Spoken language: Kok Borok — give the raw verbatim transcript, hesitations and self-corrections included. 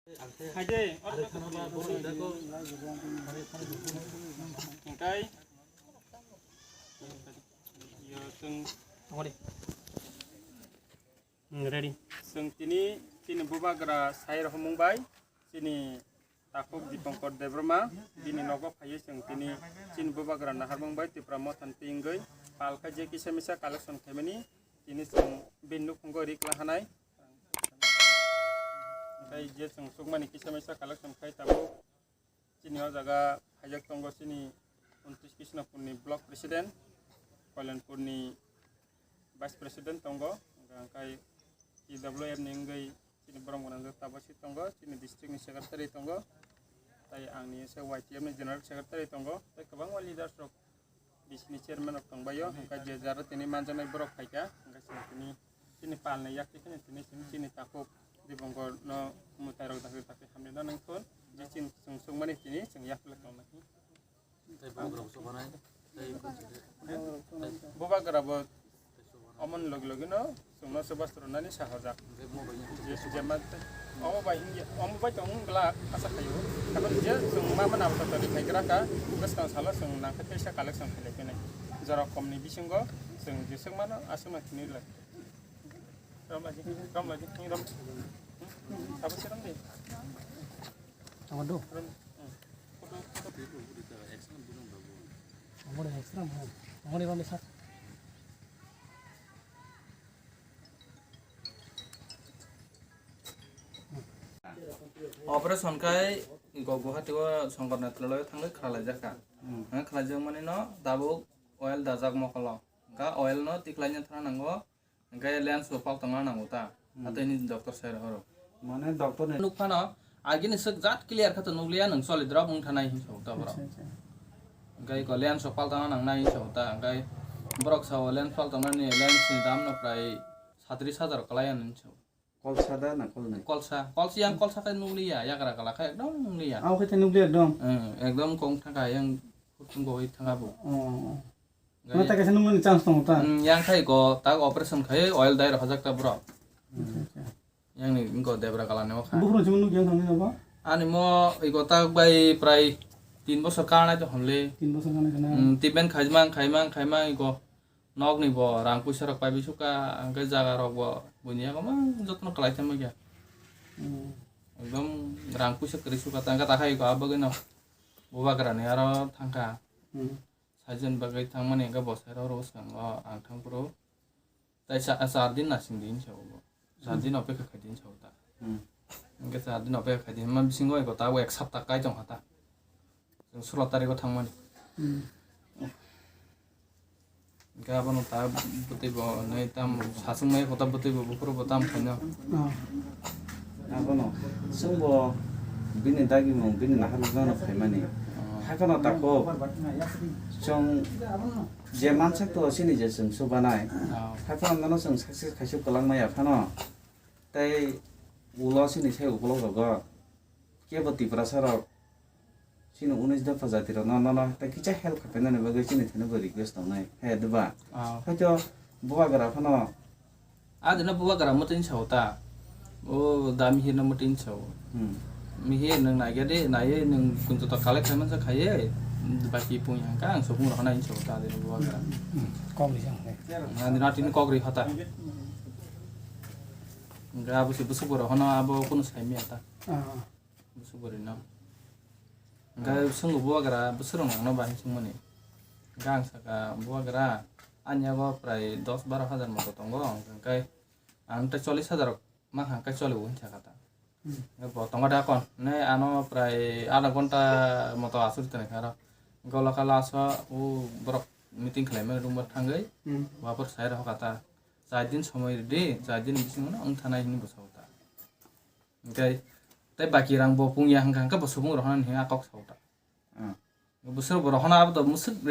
Hai de, oto oto. Hingkai, yo, chwng, hmm, ready. Chwng tini, chini bubagra sai rohormung bai, chini takhuk Dipankar Debbarma, bini nogo phaiwi chwng tini, chini bubagra naharmung bai Tipra Motha ni twi wngwi, palkha je kisa misa collection khaimani, tini chwng bini nukhungo rik lahanai. Tei je chwng sukmani kisa misa collection khai tabuk. Chini o jaga phaijak tongo chini untris Krishnapur ni block president, Kalyanpur ni vice president tongo, hwnkhe T W F ni wngwi chini borok gwnang jak tabuk si tongo, chini district ni secretary tongo, tei ang ni se Y T F ni general secretary tongo, tei kwbangma leaders rok. Bisi ni chairman rok tongbaio, hwnkhe je jara tini manjaknai borok phaikha, hwnkhe chwng tini chini palni yak twi kheno tini chini, chini takhuk Dipankar no mwtai rok dakti dakti hamrwino nangkhe je chini chwng sukmani tini chwng yak le tongnai. Tei bubagra bo sobanai, tei bubagra bo Omoni logi logi no chwngno se bwswk rwnani sahajak. Je, je ma-, omo bai hingye, omo bai tong glak asa khaio. Karon je chwng ma mana bwsa toni khai gra kha, bwskang salo chwng nangkhe teisa collection khailai phinai. Jora komni bisingo chwng jeswk mano aswk ma khinwi lai. Rom laji, rom laji, rom. Sabo se rom de. Tama do. Rom. Hmm. Photo, photo. Amore extra mo. Amore rom sa. Operation khai go Guwahati o Shankar Netralaya thangwi khlailaijak kha. Hmm. Hwnwi khlaijak mani no tabuk oil dajak mokolo. Hwnkhe oil no tikhlaina thana nango. Hwnkhe lens bo pal tongna nango ta. Hmm. Athaini doctor sai rohoro. Mane doctor ni nuk phano agini swk jat clear kha to nukliya, nwng choli drop wng thanai hinwi sa ta borok. Acha, acha. Hwnkhe iko lens rok paltana nangnai hinwi sa ta, hwnkhe borok sao lens paltanani lens ni dam no prai satris hajar kwlai hinwi sa. Kolsa da na kolnai? Kolsa, kolsa yang kolsa khe nukliya, yagra kala khe ekdom nukliya. Abo khe nukliya ekdom. Ang ekdom kong thangkha yang hutung goi thangkha bo. Oh. Hwnkhe ma ta kaisa nukmani chance tongo ta? Hmm, yang khai iko tak operation khai oil dai rok hajak ta borok. Acha, acha. Yang ni iko debra kala ni o kha. Buphuru chimung nukya thangni nobo? Ani mo iko tak bai prai tin bosor kanai to honle. Tin bosor kanai kana? Hmm, tiben khaimang, khaimang, khaimang iko nok ni bo rang puisa rok pai bisuka, hwnkhe jaga rok bo buini yago mang jotno kwlai thangma kya. Hmm. Ekdom rang puisa kwrwi suka ta, hwnkhe ta khai iko abagwi no bubagra ni aro thangkha. Hmm. Saijon bagwi thangmani hwnkhe bo sairok rw swngo ang thangphuru. Tai sa-, char din nasing di hinwi sa o bo. Char din opekha khai di hinwi sa o ta. Hmm. Hwnkhe char din opekha khai di hinma bisingo eko ta bo ek sapta kai tongkha ta. Chwng sulo tariko thangmani. Hmm. Hwnkhe abono ta bwtwi bo nai tam sachwngmai kota bwtwi bo buphuru bo tam khaino. Oh. Abono chwngbo bini dagimung, bini naharmung no phaimani. Oh. Hakhano tako chwng je mansak to chini je chwng subanai. Oh. Hakhano nono chwng success khaisuk kwlangmaya phano. Tei ulo chini sai ukolog rogo kebo Tiprasa rok chini unis dopha jati rok no, nono tei kisa help khapenani bagwi chini thani bo request tongnai, he diba? Ah. Hoito bubagra phano. Adino bubagra mwtwi sao ta. O da mihir no mwtwi sao. Hmm. Mihir nwng naikhe de, naiwi nwng kunjoto collect khai mansa khaiwi, baki pung yang kha ang sokung rok nai sao ta adino bubagra. Hmm. Kok rijang. Adino atini kok ri hota. Hwnkhe abo se bwswk borok hono abo kunu saimaya ta. Ah. Bwswk borok no. Hwnkhe ah, swngbo bubagra bwswk rok nangno ba hinwi swngmani. Hwnkhe ang sakha bubagra ani yago prai dos baro hajar moto tongo, hwnkhe ang tei chollish hajar rok mankha hwnkhe cholibo hinwi sakha ta. Hmm. Hwnkhe bo tongo da kon, ne ano prai adha ghonta moto asuri tongkha aro. Hwnkhe ulo kha last o o borok meeting khlaimani room o thangwi hmm, waphor sai rokha ta. Char din somoi rwdi, char din bisingo no wng thanai hinwi bwsao ta. Hwnkhe tei baki rang bo pung ya hwnkha hwnkhe bo subung rohornani hinwi a kok sao ta. Ah. Bwswk bo rohorna abo to mwswk